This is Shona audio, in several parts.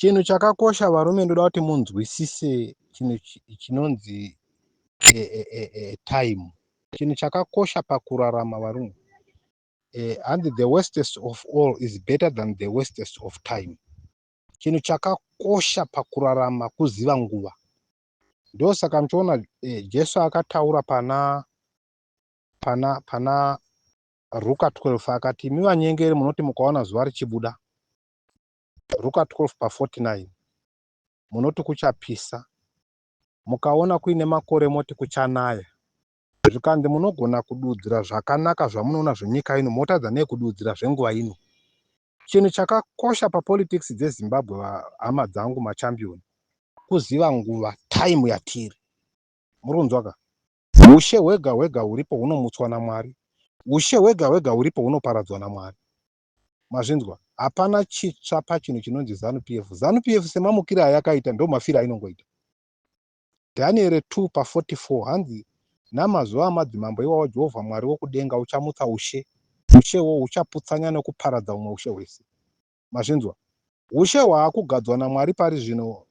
Chinhu chakakosha, varume, ndoda kuti munzwisise chinhu chinonzi time. Chinhu chakakosha pakurarama, varume, hanzi, "The worstest of all is better than the worstest of time." Chinhu chakakosha pakurarama kuziva nguva. Ndosaka muchiona Jesu akataura pana Ruka 12, akati, "Imi vanyengeri, munoti mukaona zuva richibuda," Ruka 12 pa49, "munoti kuchapisa. Mukaona kuine makore, moti kuchanaya." Zvikanzi, "Munogona kududzira zvakanaka zvamunoona zvenyika ino, motadza nei kududzira zvenguva ino?" Chinhu chakakosha papolitics dzeZimbabwe, hama dzangu, machampion, kuziva nguva, time yatiri. Muri kunzwa ka? Ushe hwega hwega huripo hunomutswa naMwari. Ushe hwega hwega huripo hunoparadzwa naMwari. Mazvinzwa? Hapana chitsva pachinhu chinonzi ZANU PF. ZANU PF semamukiro ayakaita, ndo mafiro ainongoita. Dhanieri 2 pa44, hanzi, "Namazuva amadzimambo iwawo, Jehovha Mwari wokudenga uchamutsa ushe, ushewo huchaputsanya nekuparadza humwe ushe hwese." Mazvinzwa? Ushe hwaakugadzwa naMwari pari zvino,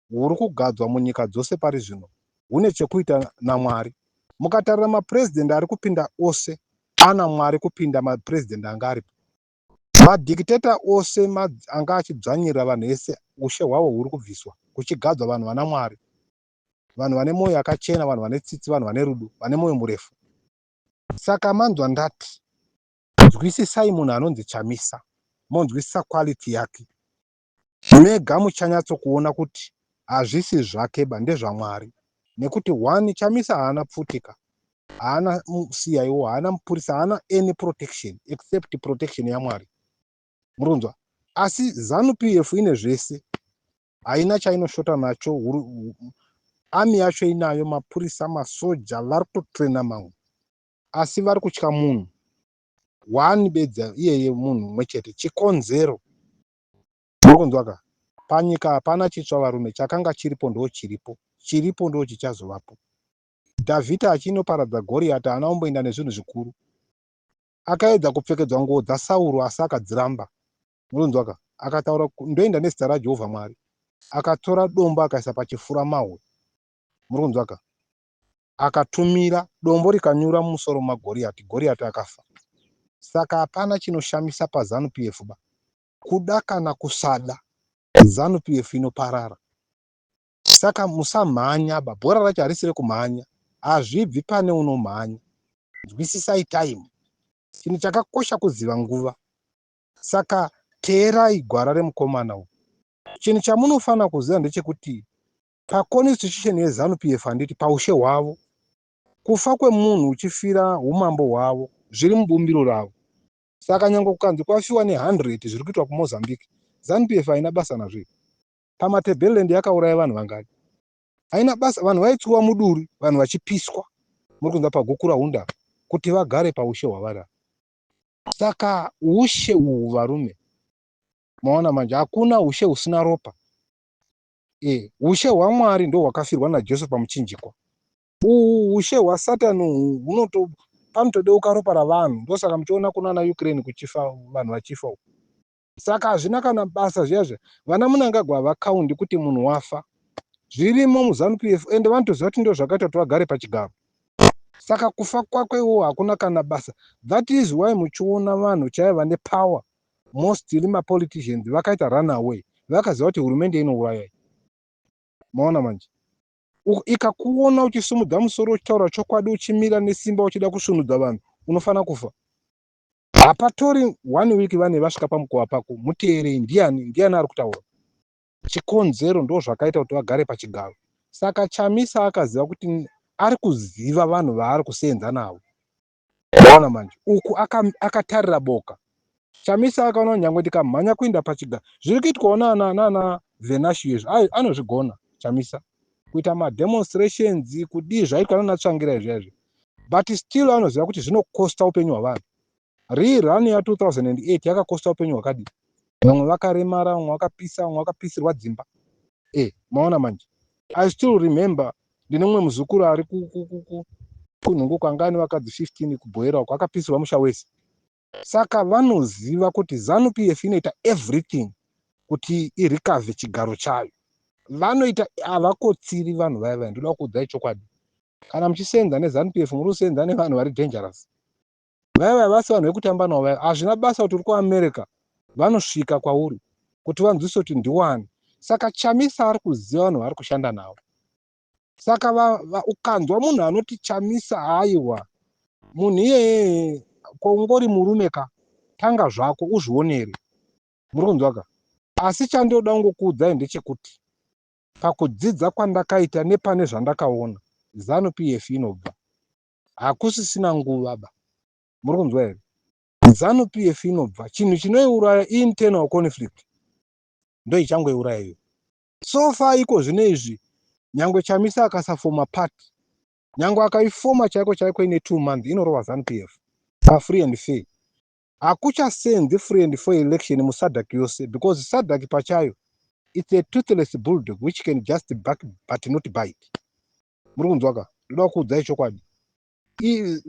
huri kugadzwa munyika dzose pari zvino, hune chekuita naMwari. Mukatarira mapurezidendi ari kupinda ose, ana Mwari kupinda mapurezidendi anga aripo. Madhikiteta ose anga achidzvanyirira vanhu ese, ushe hwavo huri kubviswa, kuchigadzwa vanhu vana Mwari, vanhu vane mwoyo yakachena, vanhu vane tsitsi, vanhu vane rudo, vane mwoyo murefu. Saka manzwa ndati nzwisisai munhu anonzi Chamisa, monzwisisa quality yake mega, muchanyatsokuona kuti hazvisi zvake ba, ndezvaMwari. Nekuti one, Chamisa haana pfutika, haana CIO, haana mupurisa, haana any protection except protection yaMwari. Murunzwa? Asi ZANU PF ine zvese, haina chainoshota nacho. Army yacho inayo, mapurisa, masoja, vari kutotraina mamwe, asi vari kutya munhu one bedza, iyeye munhu mumwe chete. Chikonzero, muri kunzwa ka? Panyika hapana chitsva, varume. Chakanga chiripo ndo chiripo, chiripo ndo chichazovapo. Dhavhidhi achinoparadza Goriyati haana kumboenda nezvinhu zvikuru. Akaedza kupfekedzwa nguo dzaSauro, asi akadziramba. Munonzwa ka? Akataura, "Ndoenda nezita raJehovha Mwari." Akatora dombo, akaisa pachifura mahwe. Muri kunzwa ka? Akatumira dombo, rikanyura mumusoro maGoriyati. Goriyati akafa. Saka hapana chinoshamisa paZANU PF ba. Kuda kana kusada, ZANU PF inoparara. Saka musamhanya ba, bhora racho harisi rekumhanya, hazvibvi pane unomhanya. Nzwisisai time. Chinhu chakakosha kuziva nguva. Saka teerai gwara remukomana uyu. Chinhu chamunofanira kuziva ndechekuti paconstitution yeZANU PF, handiti, paushe hwavo, kufa kwemunhu uchifira umambo hwavo zviri mubumbiro ravo. Saka nyange kukanzi kwafiwa ne100, zviri kuitwa kuMozambique, ZANU PF haina basa nazvo. PaMatebeleland yakauraya vanhu vangani? Haina basa. Vanhu vaitsiwa muduri, vanhu vachipiswa, muri kunzwa, paGukura hunda, kuti vagare paushe hwavari. Saka ushe uhu, varume, maona manje, hakuna ushe husina ropa. Ushe hwaMwari ndo hwakafirwa naJesu pamuchinjikwa. Uhu ushe hwaSatani uhu panotodeuka ropa ravanhu. Ndosaka muchiona kunana Ukraine kuchifa vanhu, vachifa. Saka hazvina kana basa zviya zviya. Vana Munangagwa havakaundi kuti munhu wafa. Zvirimo muZANU PF, ende vanotoziva kuti ndo zvakaita kuti vagare pachigaro. Saka kufa kwako iwowo hakuna kana basa. That is why muchiona vanhu chaivo vane power, mostly mapoliticians, vakaita run away, vakaziva kuti hurumende inourayai. Maona manje, ikakuona uchisumudza musoro, uchitaura chokwadi, uchimira nesimba, uchida kusvinudza vanhu, unofanira kufa. Hapatori one week, vane vasvika pamukova pako. Muteerei, ndiani, ndiani ari kutaura? Chikonzero ndo zvakaita kuti vagare pachigaro. Saka Chamisa akaziva kuti ari kuziva vanhu vaari kusenza navo. Maona manje, uku akatarira boka. Chamisa akaona, nyange ndikamhanya kuenda pachigaro, zviri kuitwawo nana Venashu izvi, anozvigona Chamisa kuita mademonstrations, kudii, zvaitwa nana Tsvangira izvi, but still anoziva kuti zvinokosta upenyu hwavanhu. Rerun ya2008 yakakosta upenyu hwakadii? Vamwe vakaremara, vamwe vakapisa, vamwe vakapisirwa dzimba. Maona manje, I still remember, ndine mumwe muzukuru ari kunhungu kwanga ane vakadzi 15 kuBhoera uko, akapisirwa musha wese. Saka vanoziva kuti ZANU PF inoita everything. Kuti irecover chigaro chayo, vanoita havakotsiri vanhu vaya vaya. Ndoda kuudzai chokwadi, kana muchisenza neZANU PF, muri kusenza nevanhu vari dangerous. Vaya vaya vasi vanhu vekutamba navo vaya. Hazvina basa kuti uri kuAmerica, vanosvika kwauri kuti vanzwise kuti ndiwani. Saka Chamisa ari kuziva vanhu vari kushanda navo. Saka ukanzwa munhu anoti Chamisa, haiwa, munhu iyeye kwaungori murume ka, tanga zvako uzvionere. Muri kunzwa ka? Asi chandoda kungokuudzai ndechekuti pakudzidza kwandakaita nepane zvandakaona, ZANU PF inobva, hakusisina nguva ba. Muri kunzwa here? ZANU PF inobva. Chinhu chinoiuraya internal conflict, ndo ichangoiuraya iyo. So far iko zvino izvi, nyange Chamisa akasafoma party, nyange akaifoma chaiko chaiko, ine 2 months inorova ZANU PF pafree and fair. Hakuchasenzi free and fair election muSADC yose, because SADC pachayo, it's a toothless bulldog which can just bark but not bite. Muri kunzwa ka? Ndoda kuudzai chokwadi,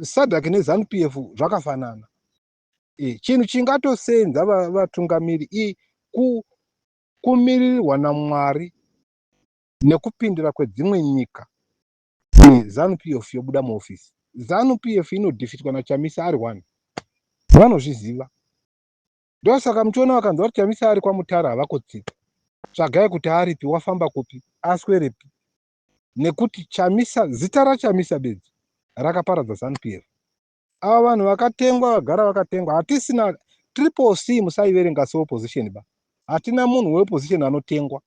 SADC neZANU PF zvakafanana. Chinhu chingatosenza vatungamiri kumiririrwa naMwari nekupindira kwedzimwe nyika, ZANU PF yobuda muofisi. ZANU PF inodefeatwa naChamisa ari one, vanozviziva. Ndosaka muchiona vakanzwa kuti Chamisa ari kwaMutare, havakotsika. Tsvagai kuti aripi, wafamba kupi, aswerepi, nekuti Chamisa, zita raChamisa bedzi rakaparadza ZANU PF. Ava vanhu vakatengwa, vagara vakatengwa. Hatisina Triple C, musaiverenga seopposition ba. Hatina munhu weopposition anotengwa,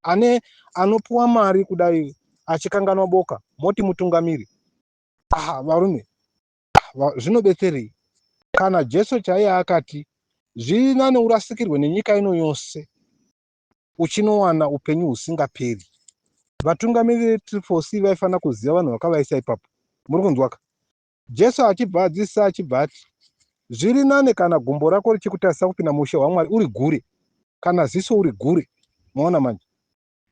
ane anopiwa mari kudai achikanganwa boka, moti mutungamiri. Aha, varume, zvinobetserei kana Jesu chaiye akati zviri nani urasikirwe nenyika ino yose uchinowana upenyu husingaperi? Vatungamiri veTriple C vaifanira kuziva vanhu vakavaisa ipapo. Muri kunzwaka? Jesu achibva adzidzisa, achibva ati zviri nane kana gumbo rako richikutarisa kupinda muushe hwaMwari uri gure, kana ziso uri gure. Maona manje?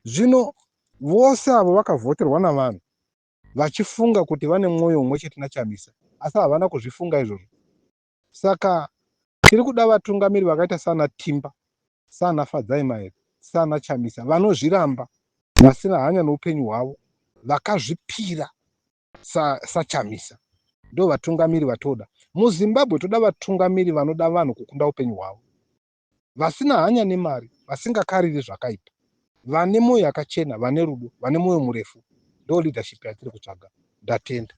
Zvino vose avo vakavhoterwa navanhu vachifunga kuti vane mwoyo umwe chete naChamisa, asi havana kuzvifunga izvozvo. Saka tiri kuda vatungamiri vakaita sana Timba, sana Fadzai Mahere, sana Chamisa, vanozviramba, vasina hanya noupenyu hwavo, vakazvipira saChamisa. Ndo vatungamiri vatoda muZimbabwe. Toda vatungamiri vanoda vanhu kukunda upenyu hwavo, vasina hanya nemari, vasingakariri zvakaipa, vane mwoyo yakachena, vane rudo, vane mwoyo murefu. Ndo leadership yatiri kutsvaga. Ndatenda.